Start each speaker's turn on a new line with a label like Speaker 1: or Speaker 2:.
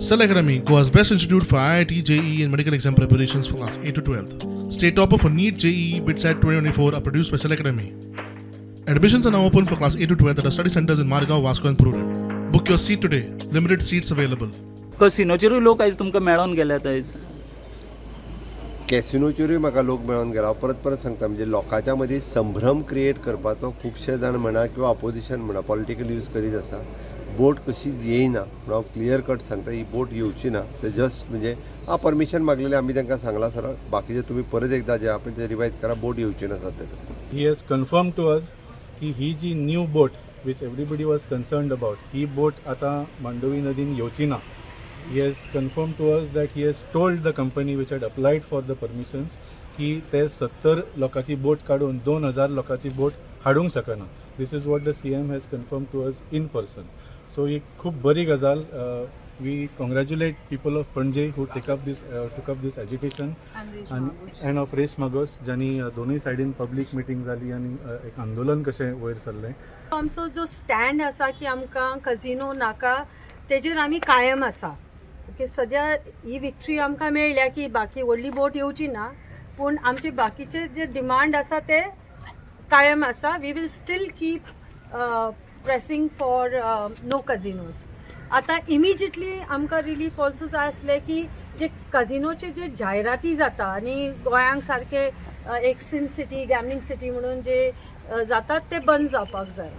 Speaker 1: Cell Academy, Goa's best institute for IIT, JEE, and medical exam preparations for class 8 to 12. State topper for NEET, JEE, BITSAT 2024 are produced by Cell Academy. Admissions are now open for class 8 to 12 at our study centers in Margao, Vasco, and Prudent. Book your seat today. Limited seats available.
Speaker 2: कसिनोचेरूय लोक आयज तुमकां मेळोन गेल्यात आयज.
Speaker 3: कॅसिनोचेरूय म्हाका लोक मेळोन गेला. हांव परत परत सांगता, म्हणजे लोकांच्या मदीं संभ्रम क्रिएट करपाचो खुबशे जाण म्हणा किंवा ऑपोजिशन म्हणा, पॉलिटिकल यूज करीत आसा. बोट कशीच येयना पूण हांव क्लियर कट सांगता, ही बोट येवची ना. ते जस्ट म्हणजे हां, परमिशन मागलेलें आमी तांकां सांगलां सरळ. बाकीचे तुमी परत एकदां जे आहा ते रिवायज करा. बोट येवची ना सद्या तरी.
Speaker 4: He has confirm to us की ही जी new boat which everybody was concerned about, ही बोट आतां मांडवी नदीन येवची ना. He has confirm to us that he has told the company which had applied for the permissions की ते 70 लोकांची बोट काडून 2000 लोकांची बोट हाडूंक शकना. This is what the CM has confirm to us in person. So ही खूब बरी गजाल. We congratulate people of Panaji who take up this took up this agitation आनी एंड ऑफ रेश मागोस, ज्यांनी दोनूय सायडीन पब्लीक मिटींग जाली आनी एक आंदोलन कशें वयर सरलें.
Speaker 5: आमचो जो स्टँड आसा की आमकां कजिनो नाका, तेजेर आमी कायम आसा. ओके, सद्या ही विक्ट्री आमकां मेळ्ळ्या की बाकी व्हडली बोट येवची ना, पूण आमचे बाकीचे जे डिमांड आसा ते कायम आसा. We will still keep pressing for no casinos. आतां इमिजिएटली आमकां रिलीफ ऑल्सो जाय आसलें की जे कजिनोचे जे जायराती जाता आनी गोंयांक सारके एक सिन सिटी, गॅमलिंग सिटी म्हणून जे जातात, ते बंद जावपाक जाय.